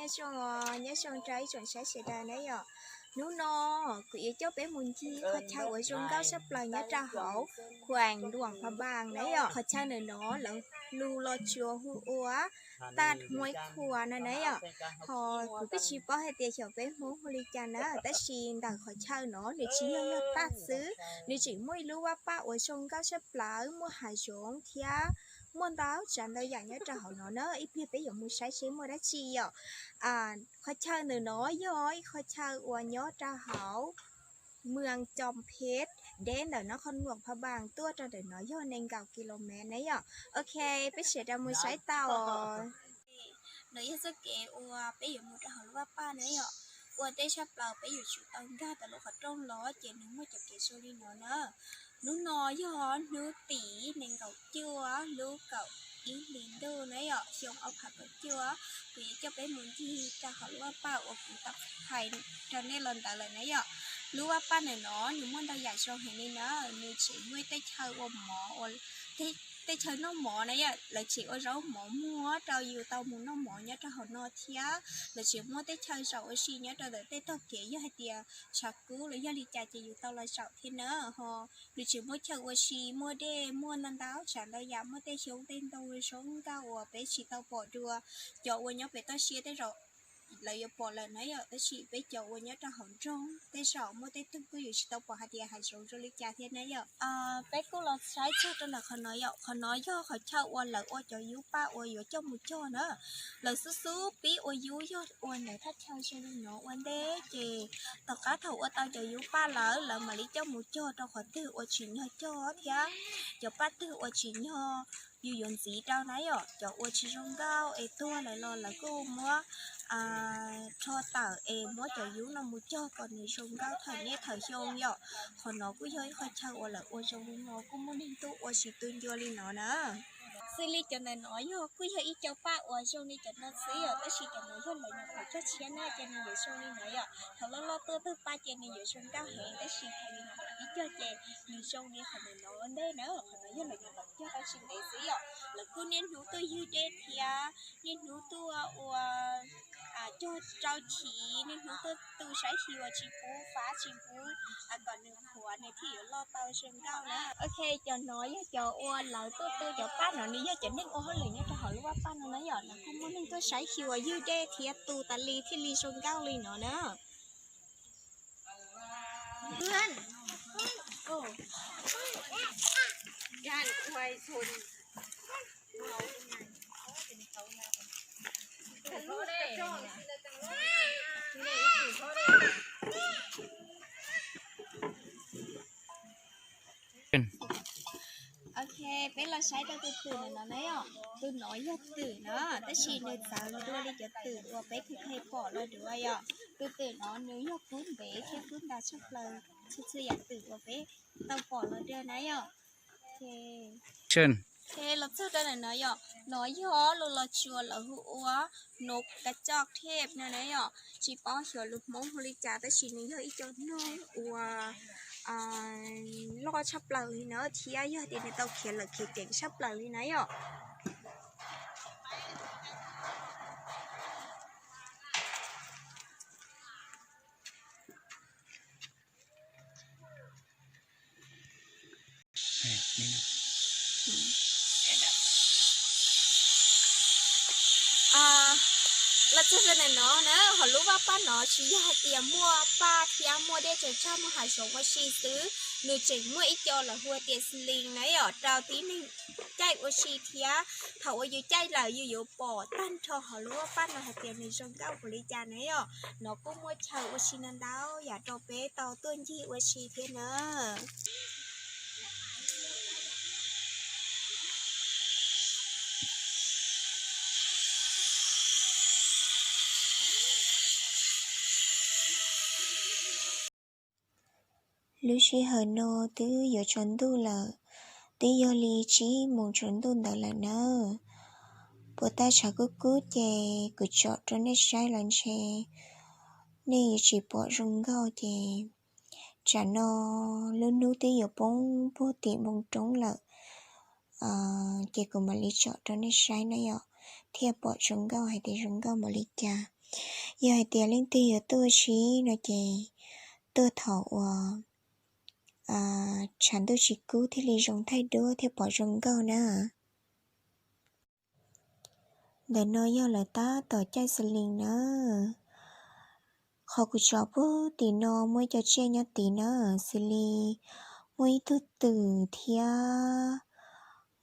Nyob zoo, nyob zoo rau ib tsoom saib sawv daws na yom. Hnub no kuv yuav coj peb mus ncig qhov chaw uas zoo nkauj tshaj plaws nyob rau hauv Khuam Luam Pha Npas na yom. Qhov chaw ntawm no lawv lus Los Tsuas hu ua Taj Muaib Khua no na yom. Ho kuv twb tsis paub hais tias xyov peb Hmoob hu li cas na, tab sis ntawm qhov chaw no nws tsis yog yog taj xwb, nws tseem muaj ib lub vaj paj uas zoo nkauj tshaj plaws, muaj hav zoov thiab muaj ntau tsav ntau yam nyob rau hauv no na. Ib pliag peb yuav mus saib seb muaj dab tsi yom. Qhov chaw ntawm no yog ib qhov chaw uas nyob rau hauv Moos Coos Phem, deb ntawm Nab Qhoos Luam Pha Npas tuaj rau ntawm no yog nees nkaum kis lus mev na yom. Ok, peb sawv daws mus saib tau. No yog txoj kev uas peb yuav mus rau hauv lub vaj paj na yom. Ua ntej tshaj plaws peb yuav tsum tau nkag tau lub qhov rooj los ces nws muaj cov kev zoo li no na. Hnub no yog hnub tim nees nkaum cuaj lub kaum ib hlis ntuj na yom, xyoo ob phav kaum cuaj. Kuv yuav coj peb mus ncig rau hauv lub vaj paj uas kuv tau hais rau nej los ntawd lawm na yom. Lub vaj paj ntawm no nws muaj ntau yam zoo heev li na, nws tseem muaj tej chaw ua mov, tej chaw noj mov na yom, lawv tseem ua zaub mov muag rau yus tau mus noj mov nyob rau hauv no thiab. Lawv tseem muaj tej chaw zaum ua si nyob rau ntawm tej tog kev, yog hais tias tshav kub los yog li cas ces yus tau los zaum thiab na. Ho nws tseem muaj chaw ua si, muaj dej, muaj ntau ntau tsav ntau yam, muaj tej xyoob tej ntoo zoo nkauj uas peb tsis tau pom dua. Cov uas nyob pem toj siab tej zaum lawv yuav pom lawm na yom, tab sis peb cov uas nyob rau hauv nroog tej zaum muaj tej tug kuj yuav tsis tau pom hais tias hav zoov zoo li cas thiab na yom. Peb kuj los saib txog rau ntawm qhov no yom, qhov no yog qhov chaw uas lawv ua cov yub paj uas yuav coj mus cog na. Lawv xub xub pib ua yub yog ua ntawm thaj chaw zoo li no ua ntej ces tom qab thaum ua tau cov yub paj lawm, lawv mam li coj mus cog rau qhov twg uas tsim nyog cog thiab cov paj twg uas tsim nyog yus yuav ntxiv rau na yom. Cov uas tsis zoo nkauj es tuag lawm los lawv kuj muab rho tawm es muab cov yub no mus cog kom nws zoo nkauj thawm niaj thawm xyoo yom. Qhov no kuj yog ib qho chaw uas lawv ua zoo li no, kuj muaj neeg tuaj ua tsis tu ncua li no na. Xws li cov ntawm no yog kuj yog ib co paj uas zoo li cov no xwb yom, tab sis cov no yog lawv nyuam qhuav cog tshiab na ces nws yuav zoo li no yom. Thaum loj loj tuaj tawg paj ces nws yuav zoo nkauj heev, tab sis thaum lawv nyuam qhuav pib cog ces nws zoo li qhov ntawm no ua ntej na. Qhov no yog lawv nyuam qhuav cog tau tsis ntev xwb yom. Lawv kuj niaj hnub tuaj ywg dej thiab niaj hnub tuaj ua cog rau chiv, niaj hnub tuaj tu saib xyuas tsis pub fab tsis pub kom nws qhuav nws thiaj yuav loj tau zoo nkauj na. Ok, cov no yog cov uas lawv tuaj tu cov paj no, nws yog cov neeg ua hauj lwm nyob rau hauv lub vaj paj no na yom. Lawv kuj muaj neeg tuaj saib xyuas ywg dej thiab tu tas li thiaj li zoo nkauj li no na. Ok, peb los saib rau tus twm no na yom. Tus no yog twm na, tab sis nws txawv dua li cov twm uas peb kheev kheev pom los dua yom. Tus twm no nws yog kub ntev thiab kub ntas tshaj plaws, txhua txhua yam twm uas peb tau pom los dua na yom. Los txog rau ntawm no yom, no yog lus Los Tsuas lawv hu ua nov kav coj thej no na yom. Tsis paub xyov lus Hmoob hu li cas tab sis nws yog ib co noog uas loj tshaj plaws li na, thiab yog tias nws tau khiav lawm khiav ceev tshaj plaws li na yom. Los txog rau ntawm no na, hauv lub vaj paj no tsis yog hais tias muaj paj thiab muaj dej tsaws tsag muaj hav zoov ua si xwb, nws tseem muaj ib co lawv hu tias xi lin na yom, rau tib neeg caij ua si thiab. Thaum uas yus caij lawm yus yuav pom tag nrho hauv lub vaj paj no hais tias nws zoo nkauj npaum li cas na yom. No kuj muaj chaw ua si no ntau yam rau peb tau tuaj ncig ua si thiab na. Lub sij hawm no twb yuav tsaus ntuj lawm, twb yog li tsib moos tsaus ntuj ntawd lawm nawb. Puas tau tshav kub kub ces kuv tsom rau nej saib los ntshe nej yuav tsis pom zoo nkauj ces tsam no lub hnub twb yuav poob puag tim npoo roob lawm. Ces kuv mam li tsom rau nej saib na yom, thiaj pom zoo nkauj hais tias zoo nkauj npaum li cas. Yog hais tias leej twg yuav tuaj ua si no ces tuaj thaum uas tshav ntuj tsis kub thiaj li zoo thaij duab thiab pom zoo nkauj na. Ntawm no yog lawv tab tom caij xas lees na. Qhov kuv tsom pub tim no muaj ib co tsiaj nyob tid na, xws li muaj ib tug twm thiab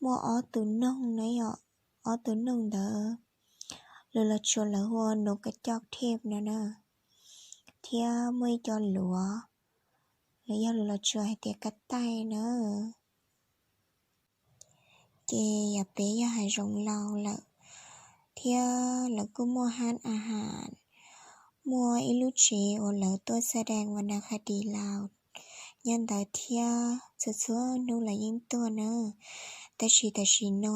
muaj ob tug noog na yom, ob tug noog ntawd lus Los Tsuas lawv hu ua nov ka coj thej no na, thiab muaj ib co luav, los yog lus Los Tsuas hais tias ka taij na. Ces yog peb yog hav zoov laus lawm, thiab lawv kuj muaj hab a has, muaj ib lub tsev uas lawv tuaj xa dees vas nas qha dis laus nyob ntawd thiab, txhua txhua hnub lawv yeej tuaj na. Tab sis tam sim no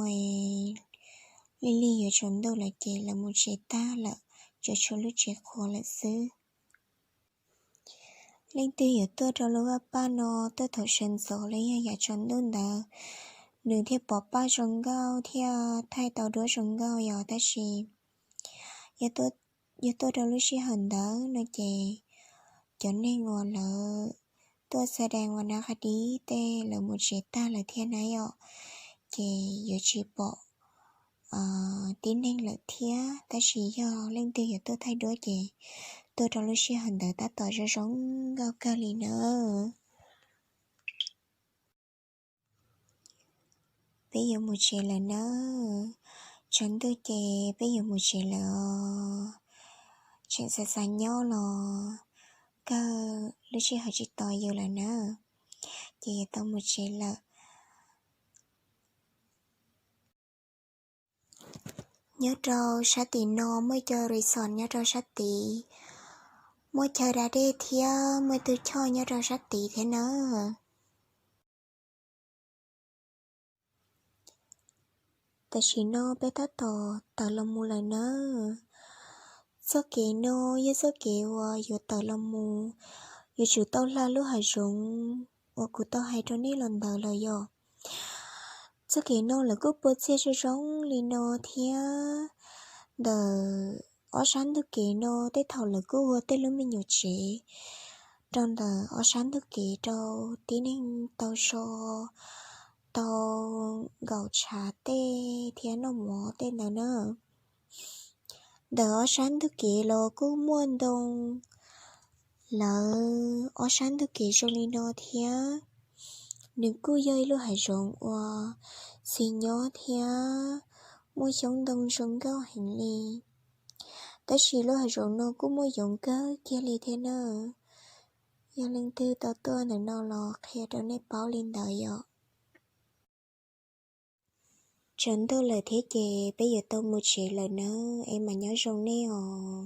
lig lig yuav tsaus ntuj lawm ces lawv mus tsev tag lawm, tsuas tshuav lub tsev qhuav lawm xwb. Leej twg yuav tuaj rau lub vaj paj no tuaj thaum sawv ntxov los yog yav tsaus ntuj ntawd, nws thiaj pom paj zoo nkauj thiab thaij tau duab zoo nkauj yom. Tab sis yog tuaj rau lub sij hawm ntawd no ces cov neeg uas lawv tuaj xa dees vas nas qha dis tej lawv mus tsev tag lawm thiab na yom, ces yuav tsis pom tib neeg lawm thiab. Tab sis yog leej twg yuav tuaj thaij duab ces tuaj rau lub sij hawm ntawd tab tom zoo zoo nkauj kawg li na. Peb yuav mus tsev lawm nawb. Tsaus ntuj ces peb yuav mus tsev lawm os. Tseem xav xav nyob los kawg lub sij hawm tsis tos yus lawm na, ces yuav tau mus tsev lawm. Nyob rau sab tim no muaj cov resort nyob rau sab tid, muaj chaw da dej thiab muaj tus choj nyob rau sab tid thiab nawb. Tam sim no peb tab tom tawm los mus lawm nawb. Txoj kev no yog txoj kev uas yuav tawm los mus, yuav tsum tau hla lub hav zoov uas kuv tau hais rau nej los ntawd lawm yom. Txoj kev no lawv kuj pua txiaj zoo zoo li no thiab. Ntawm ob sab ntug kev no tej thaum lawv kuj ua tej lub me nyuam tsev rau ntawm ob sab ntug kev rau tib neeg tau so, tau nkaum tshav tej thiab noj mov tej ntawd na. Ntawm ob sab ntug kev los kuj muaj ntoo lawv ob sab ntug kev zoo li no thiab. Nws kuj yog ib lub hav zoov uas txi nyob thiab muaj xyoob ntoo zoo nkauj heev li. Tab sis lub hav zoov no kuj muaj yoov kawg kiag li thiab na. Yog leej twg tau tuaj ntawm no los qhia rau nej paub li ntawd yom. Tsaus ntuj lawm thiab ces peb yuav tau mus tsev lawm nawb, es mam nyob zoo nej os.